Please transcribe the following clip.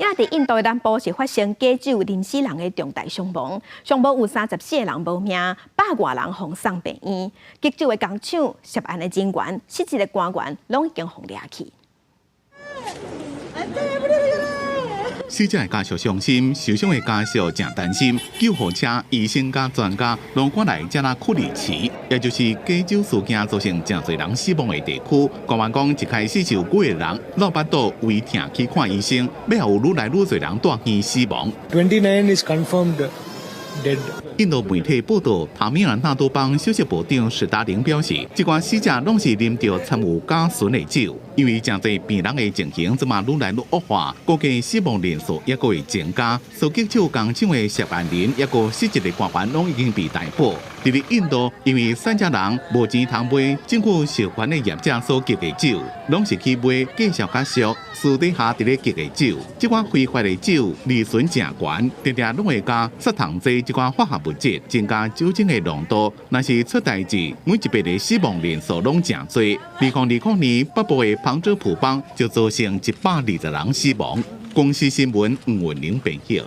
也佇印度的南部是發生假酒淋死人的重大傷亡，上無有34個人無命，百外人予送病院。激酒的工廠涉案的人員、失職的官員，攏已經予掠去。死者的家屬傷心，受傷的家屬誠擔心。救護車、醫生佮專家攏趕來遮拉庫里奇，也就是假酒事件造成誠濟人死亡的地區。官員講，一開始就有幾個人落腹肚胃疼去看醫生，尾後有愈來愈濟人住院死亡。 29 is confirmed dead. 印度媒體報道，塔米爾納多邦消息部長史達林表示，這寡死者攏是啉著摻有甲醇的酒，因為誠濟病人的情形這馬愈來愈惡化，估計死亡人數猶閣會增加。燒激酒工廠的涉案人，猶閣失職的官員攏已經被逮捕。佇咧印度，因為散遮人無錢通買政府授權的業者所寄的酒，攏是去買價數較俗，私底下佇咧寄的酒。這款非法的酒利潤誠懸，定定攏會加殺蟲劑這款化學物質，增加酒精的濃度。若是出代誌，每一筆的死亡人數攏誠濟。2020年，北部的旁遮普邦就造成120人死亡。公視新聞吳文玲編譯。